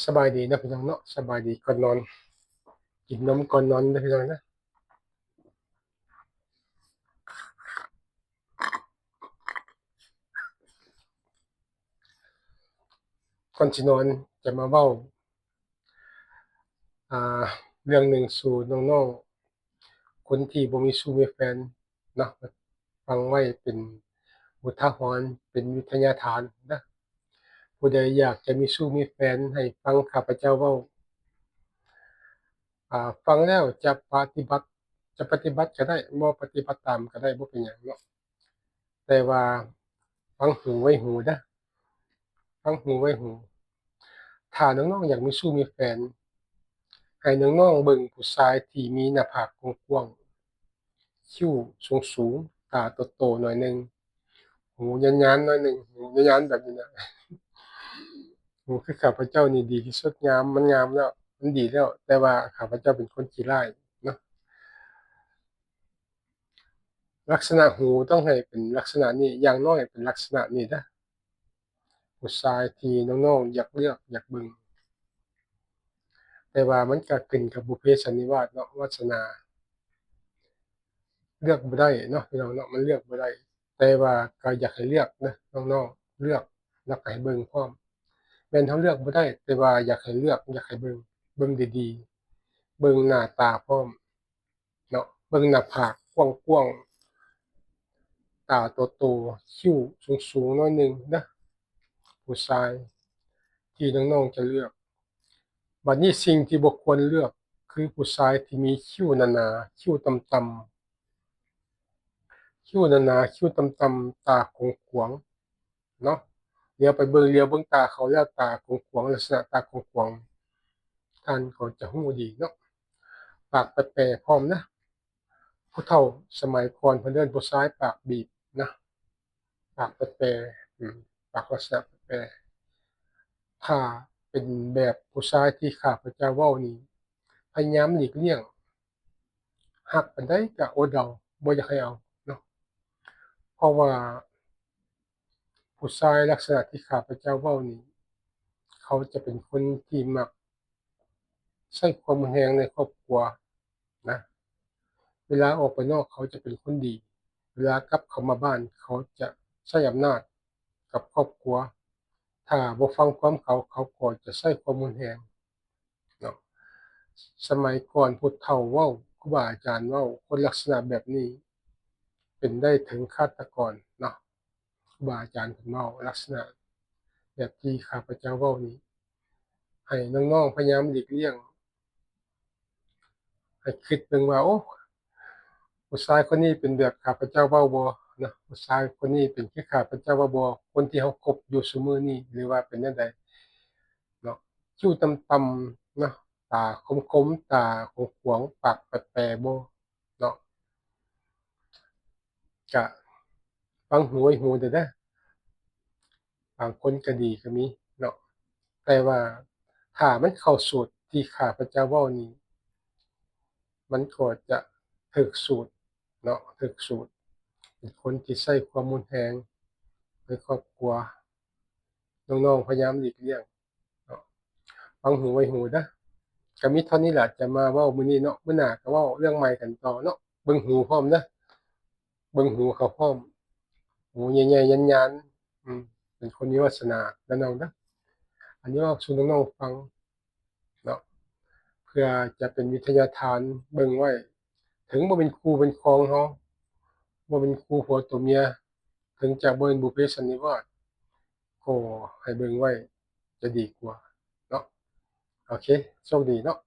ສະບາຍດີເນາະພີ່ນ້ອງເນາະ, ສະບາຍດີກ່ອນນອນ, ກິນນົມກ່ອນນອນເດີພີ່ນ້ອງເດີ. ກ່ອນຊິນອນຈະມາເວົ້າ ອ່າ ເລື່ອງໜຶ່ງສູ່ນ້ອງໆ ຄົນທີ່ບໍ່ມີຊູ້ມີແຟນເນາະ, ຟັງໄວ້ເປັນອຸທາຫອນ, ເປັນວິທະຍາທານເດີ. ຜູ້ໃດຢາກຈະມີຊູ້ມີແຟນ ໃຫ້ຟັງຂ້າພະເຈົ້າເວົ້າ. ອ່າ ຟັງແລ້ວຈະປະຕິບັດ, ຈະປະຕິບັດກໍໄດ້, ບໍ່ປະຕິບັດຕາມກໍໄດ້, ບໍ່ເປັນຫຍັງເນາະ. ແຕ່ວ່າຟັງຫູໄວ້ຫູເດີ, ຟັງຫູໄວ້ຫູ. ຖ້ານ້ອງໆ ຢາກມີຊູ້ມີແຟນ, ໃຫ້ນ້ອງໆ ເບິ່ງຜູ້ຊາຍທີ່ມີໜ້າຜາກກວ້າງໆ, ຄິ້ວສູງໆ, ຕາໂຕໆ ໜ້ອຍໜຶ່ງ, ຫູຍານໆ ໜ້ອຍໜຶ່ງ, ຫູຍານໆ ແບບນີ້ນະ. ຫູຄືຂ້າພະເຈົ້ານີ້ດີທີ່ສຸດ, ງາມ, ມັນງາມແລ້ວ, ມັນດີແລ້ວ, ແຕ່ວ່າຂ້າພະເຈົ້າເປັນຄົນຂີ້ລ້າຍເນາະ. ລັກສະນະຫູຕ້ອງໃຫ້ເປັນລັກສະນະນີ້, ຢ່າງໜ້ອຍເປັນລັກສະນະນີ້ເດີ, ຜູ້ຊາຍທີ່ນ້ອງໆ ຢາກເລືອກ, ຢາກເບິ່ງ. ແຕ່ວ່າມັນກໍຂຶ້ນກັບບຸບເພສັນນິວາດເນາະ, ວາສະໜາ. ເລືອກບໍ່ໄດ້ເນາະ ພີ່ນ້ອງເນາະ, ມັນເລືອກບໍ່ໄດ້. ແຕ່ວ່າກໍຢາກໃຫ້ເລືອກເດີນ້ອງໆ, ເລືອກແລ້ວກໍໃຫ້ເບິ່ງພ້ອມ. ແມ່ນເຮົາເລືອກບໍ່ໄດ້, ແຕ່ວ່າຢາກໃຫ້ເລືອກ, ຢາກໃຫ້ເບິ່ງ, ເບິ່ງດີໆ, ເບິ່ງໜ້າຕາພ້ອມເນາະ, ເບິ່ງໜ້າຜາກກວ້າງໆ, ຕາໂຕໆ, ຄິ້ວສູງໆ ໜ້ອຍໜຶ່ງເດີ, ຜູ້ຊາຍທີ່ນ້ອງໆ ຈະເລືອກ. ບັດນີ້ສິ່ງທີ່ບໍ່ຄວນເລືອກຄືຜູ້ຊາຍທີ່ມີຄິ້ວໜາໆ, ຄິ້ວຕ່ຳໆ, ຄິ້ວໜາໆ, ຄິ້ວຕ່ຳໆ, ຕາຂວາງໆ ເນາະ. ຫຼຽວໄປເບິ່ງ, ຫຼຽວເບິ່ງຕາເຂົາແລ້ວ ຕາຂວາງໆ, ລັກສະນະຕາຂວາງໆ ທ່ານກໍຈະຮູ້ດີເນາະ. ປາກແປໆ ພ້ອມນະ. ຜູ້ເຖົ້າສະໄໝກ່ອນເພິ່ນເອີ້ນຜູ້ຊາຍປາກບີບນະ, ປາກແປໆ, ອືມ, ປາກລັກສະນະແປໆ. ຖ້າເປັນແບບຜູ້ຊາຍທີ່ຂ້າພະເຈົ້າເວົ້ານີ້ ພະຍາຍາມຫຼີກລ່ຽງ, ຮັກປານໃດກະອົດເອົາ, ບໍ່ຢາກໃຫ້ເອົາເນາະ. ເພາະວ່າຜູ້ຊາຍລັກສະນະທີ່ຂ້າພະເຈົ້າເວົ້ານີ້ ເຂົາຈະເປັນຄົນທີ່ມັກໃຊ້ຄວາມຮຸນແຮງໃນຄອບຄົວນະ. ເວລາອອກໄປນອກເຂົາຈະເປັນຄົນດີ, ເວລາກັບເຂົ້າມາບ້ານເຂົາຈະໃຊ້ອຳນາດກັບຄອບຄົວ. ຖ້າບໍ່ຟັງຄວາມເຂົາ, ເຂົາກໍຈະໃຊ້ຄວາມຮຸນແຮງ. ເນາະ. ສະໄໝກ່ອນຜູ້ເຖົ້າເວົ້າ, ຄູບາອາຈານເວົ້າ, ຄົນລັກສະນະແບບນີ້ເປັນໄດ້ເຖິງຄາດຕະກອນເນາະ. ຄູບາອາຈານເພິ່ນເວົ້າລັກສະນະແບບທີ່ຂ້າພະເຈົ້າເວົ້ານີ້ ໃຫ້ນ້ອງໆ ພະຍາຍາມຫຼີກລ່ຽງ, ໃຫ້ຄິດເບິ່ງວ່າ ໂອ້ ຜູ້ຊາຍຄົນນີ້ເປັນແບບຂ້າພະເຈົ້າເວົ້າບໍ່ເນາະ, ຜູ້ຊາຍຄົນນີ້ເປັນຄືຂ້າພະເຈົ້າເວົ້າບໍ່, ຄົນທີ່ເຮົາຄົບຢູ່ຊຸມື້ນີ້ ຫຼືວ່າເປັນແນວໃດເນາະ. ຄິ້ວຕ່ຳໆ ເນາະ, ຕາຄົມໆ, ຕາຂວາງໆ, ປາກແປໆ ບໍ່ເນາະ. ກະຟັງຫູໄວ້ຫູເດີເດີ, ບາງຄົນກະດີກະມີເນາະ. ແຕ່ວ່າຖ້າມັນເຂົ້າສູດທີ່ຂ້າພະເຈົ້າເວົ້ານີ້ ມັນກໍຈະຖືກສູດເນາະ, ຖືກສູດ. ເປັນຄົນທີ່ໃຊ້ຄວາມຮຸນແຮງໃນຄອບຄົວ, ນ້ອງໆ ພະຍາຍາມຫຼີກລ່ຽງເນາະ. ຟັງຫູໄວ້ຫູເດີ. ກະມີເທົ່ານີ້ລະຈະມາເວົ້າມື້ນີ້ເນາະ, ມື້ໜ້າກະເວົ້າເລື່ອງໃໝ່ກັນຕໍ່ເນາະ. ເບິ່ງຫູພ້ອມເດີ, ເບິ່ງຫູເຂົາພ້ອມ, ຫູໃຫຍ່ໆ ຍານໆ, ອືມ, ເປັນຄົນມີວາສະໜາເດີນ້ອງເດີ. ອັນນີ້ເວົ້າສູ່ນ້ອງໆ ຟັງເນາະ, ເພື່ອຈະເປັນວິທະຍາທານເບິ່ງໄວ້. ເຖິງບໍ່ເປັນຄູ່ເປັນຄອງເຮົາ, ບໍ່ເປັນຄູ່ຜົວຕົວເມຍ, ເຖິງຈະບໍ່ເປັນບຸບເພສັນນິວາດ, ກໍໃຫ້ເບິ່ງໄວ້ຈະດີກວ່າເນາະ. ໂອເຄ, ໂຊກດີເນາະ.